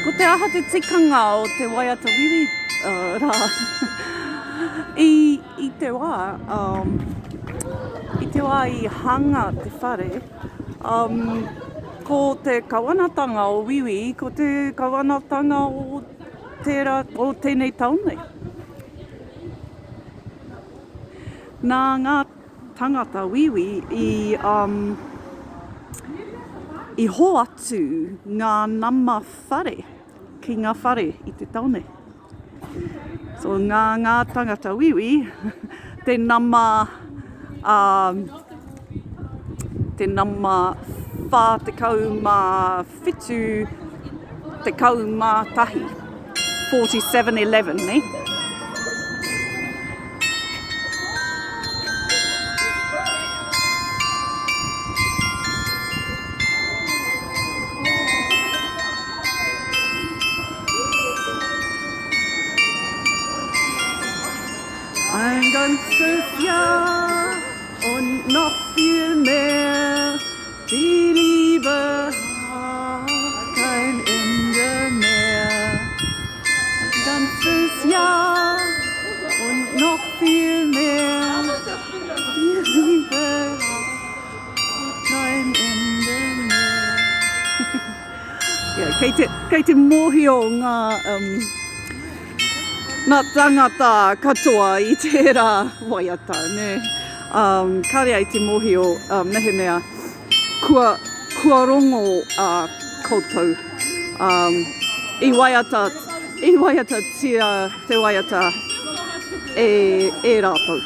Ko te aha te tikanga o te waiata wiwi uh, rā? I, I te wā, um, i te wā i hanga te whare, um, ko te kawanatanga o Wiwi, ko te kawanatanga o tērā, o tēnei taone. Nā ngā tangata Wiwi i, um, i hoatu ngā nama whare ki ngā whare i te taone. So ngā, ngā tangata Wiwi, te nama, um, te nama 47, 11, 4711, ne? Ein ganzes Jahr und noch viel mehr. Die Liebe hat kein Ende mehr. Ein ganzes Jahr und noch viel mehr. Die Liebe hat kein Ende mehr. yeah, kei te, kei te mōhio ngā, um, ngā tangata katoa i tērā waiata, nē. Um, kāre ai te mōhio uh, mehemea kua, kua rongo uh, koutou um, i waiata, i waiatatia te waiata e, e rātou.